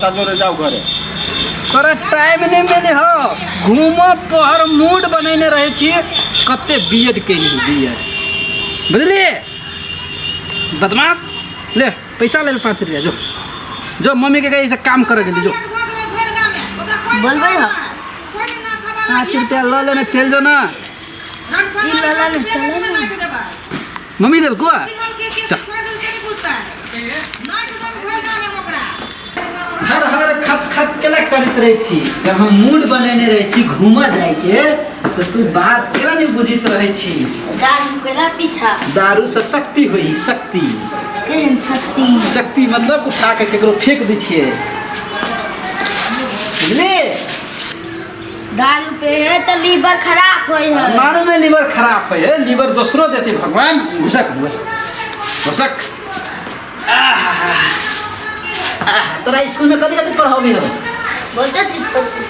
जोरे जाउ घरे। तोरा टाइम नहि मिले हो, घूमो पहर मूड बनेने रहै छी। कते बीएड केली, बीएड, बुझलिए बदमाश। ले पैसा ले, 5 रुपया। जो जो मम्मी के कही से काम करे गेली, जो। बोलबै हो। 5 रुपया ल लेने चल जो ना। ई ल ल चले ना। मम्मी देलको। चल हर हर खप खप केला करैत रहै छी। जब हम मूड बनेने रहै छी घूमऽ जाइके तऽ तू बात केला नहि बुझैत रहै छी? दारू केला पीछा। दारू से शक्ति होई, शक्ति। केहन शक्ति? शक्ति मतलब उठा के केकरो फेंक दै छियै, बुझली? दारू पे है तऽ लीवर खराब होय है। मारू में लीवर खराब है, लीवर दोसरो देते भगवान। घुसक घुसक घुसक। आह, आह, तोरा स्कूल में कथी कथी पढ़ाबी हो? बहुते चीज पढ़ती।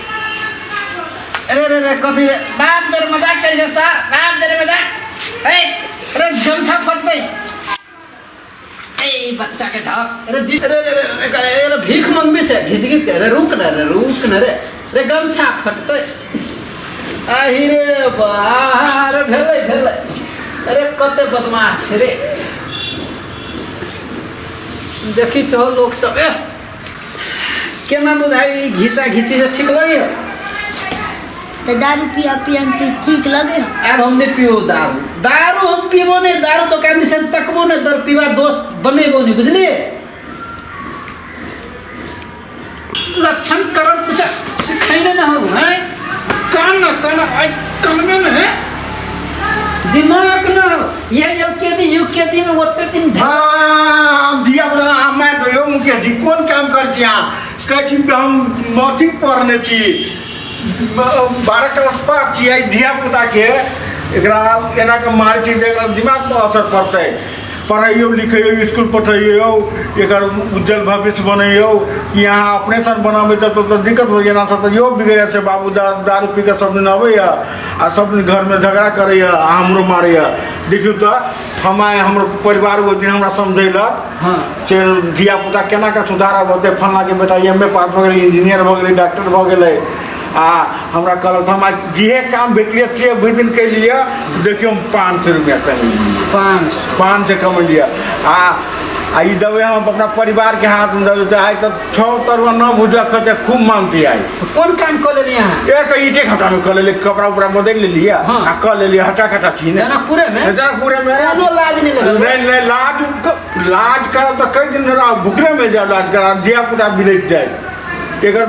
अरे अरे अरे, कथी रे? बाप जरे मजाक करै छै सर, बाप जरे मजाक। ए अरे, गमछा फटतै। ए बच्चा के झाप। अरे जी, अरे अरे अरे अरे, अरे भीख मंगबे छै घिस घिस के। अरे रुक न रे, रुक न रे, रे गमछा फटतै। आहि रे बा, अरे भेलै भेलै। अरे कते बदमाश छै रे, देखी छहो लोक सब। ए केना बुझाइ ई घिसा घिची से ठीक लगैया? तऽ दारू पिया पिया तऽ ठीक लगे। आब हम नहीं पियो दारू, दारू हम पीबो नहीं, दारू दुकान से तकबो नहीं, दर पीवा दोस्त बनेबो नहीं, बुझलिए? लक्षण करम कुछ सिखाइने न हो हैं, कान न कान आई कानमे में है दिमाग न हो। ये एल के डी यू के डी में ओते दिन हाँ, धिया पुता अहाँ मारि दियौ मुकेश जी, कोन काम करै छी अहाँ? कहै छी हम अथी पढ़ने छी, 12 क्लास पास छी। एहि धिया पुताके एकरा एना कऽ मारै छी तऽ एकरा दिमागपर असर पड़तै। पढ़ैयौ लिखैयौ, इसकुल पठैयौ, एकर उज्जवल भविष्य बनैयौ कि अहाँ अपने सन बनाबै? तब तऽ दिक्कत हो एना से तऽ इहो बिगड़ि जाइ छै। बाबू दारू पी कऽ सब दिन अबैए आ सब दिन घरमे झगड़ा करैए आ हमरो मारैए। देखियौ तऽ हम आइ हमर परिवार ओहि दिन हमरा समझैलक से धिया पुता केना कऽ सुधारब होतै। फल्लाँके बेटा एम ए पास भऽ गेलै, इंजीनियर भऽ गेलै, डॉक्टर भऽ गेलै आ हमरा कहलक। हम आइ जेहे काम भेटलियै से भरि दिन केलियै। देखियौ, हम 500 रुपैआ कमेलियै। 500? 500 कमेलियै आ ई देबै हम अपना परिवारके हाथमे देबै तऽ आइ तऽ छओ तरुआ नौ भुजा खतै, खूब मानती आइ। कोन काम कऽ लेलियै अहाँ? एक ईटे खटामे कऽ लेलियै, कपड़ा उपड़ा बदलि लेलियै आ कऽ लेलियै। हटा खटा छी ने। जनकपुरे मे? जनकपुरे मे। कोनो लाज नहि लगल? नहि नहि, लाज लाज करब तऽ कई दिन रह भुखले में जायब। लाज करब, धिया पुता बिलटि जायत। एकर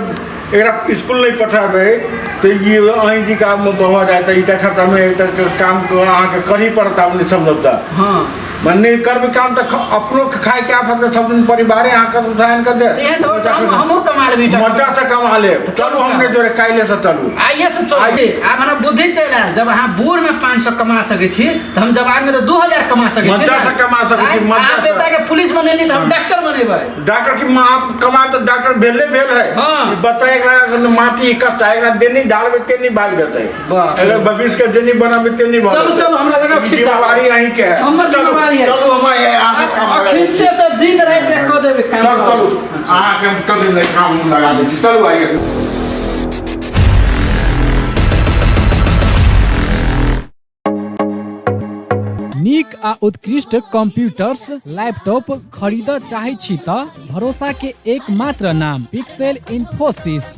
एकरा स्कूल नहि पठेबै तऽ ई अहीं जी काम भऽ जायत। ईटा खटामे एकटा काम अहाँके करही पड़त। आब नहि समझब तऽ मने नहि करबै काम तऽ अपनो खायके आफत, सब दिन परिवारे अहाँ कदम उठान कऽ देत। एहन तऽ हमहूँ कमा लेबै ईटा। मजा से कमा लेब। चलू हमरे जोरे, काल्हि से चलू। आइए से चलू। आब हमरा बुद्धि चलि आयल। जब अहाँ बूढ़ में 500 कमा सकै छी तऽ हम जवान में तऽ 2000 कमा सकै छी। मजा से कमा सकै छी, मजा अहाँ से। बेटा के पुलिस बनेली तऽ हम डॉक्टर बनेबै। डॉक्टर की माँ कमा तऽ डॉक्टर भेले भेल है। ई बच्चा एकरा माटी कच्चा, एकरा देनी डालबै तेनी भाग जेतै। बाप रे। एकर भविष्य के जेनी बनाबै तेनी भऽ चलू, जेतै। चलू, हमरा लगा ई ठीक जिम्मेवारी अहीं के है। हमर चलू, जिम्मेवारी है। चलू, हम अहाँके काम लगा दै छी। अखिनते से दिन राति एक कऽ देबै काम। चलू चलू, अहाँके हम चलू नहि काम लगा दै छी। चलू आइए। नीक आ उत्कृष्ट कंप्यूटर्स, लैपटॉप खरीदऽ चाहै छी तऽ भरोसा के एकमात्र नाम पिक्सेल इन्फोसिस।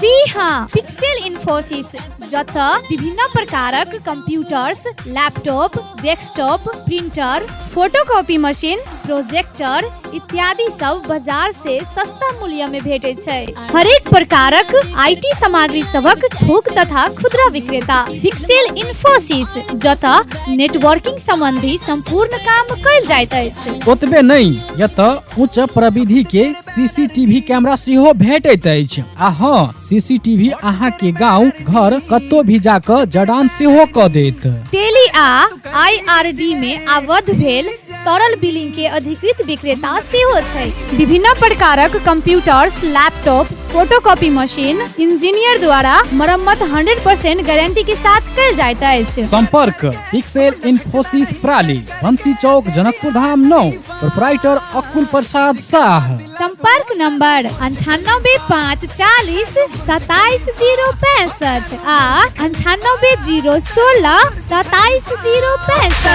जी हाँ, पिक्सेल इन्फोसिस, जतऽ विभिन्न प्रकारक computers, laptop, desktop, printer, photocopy machine, projector इत्यादि सब बाजार से सस्ता मूल्य में भेटैत छै। हरेक प्रकारक IT सामग्री सभक थोक तथा खुदरा विक्रेता पिक्सेल इन्फोसिस, जतऽ नेटवर्किंग संबंधी संपूर्ण काम कयल जाइत अछि। ओतबे नहि, एतऽ उच्च प्रविधि के सीसीटीवी कैमरा सेहो भेटैत अछि आ हँ, सीसीटीवी अहाँ के गांव घर कतौ भी जाकऽ जड़ान सेहो कऽ देत। टेली आ आईआरडी में आबद्ध भेल सरल बिलिंग के अधिकृत विक्रेता सेहो छै। विभिन्न प्रकारक computers, laptop, photocopy machine engineer द्वारा मरम्मत 100% गारंटी के साथ कयल जाइत अछि। सम्पर्क पिक्सेल इन्फोसिस प्राली, बंसी चौक, जनकपुर धाम 9, प्रोपराइटर अकुल प्रसाद शाह। संपर्क नंबर 98 5 40 27 0 65 आ 98 0 16 27 0 65।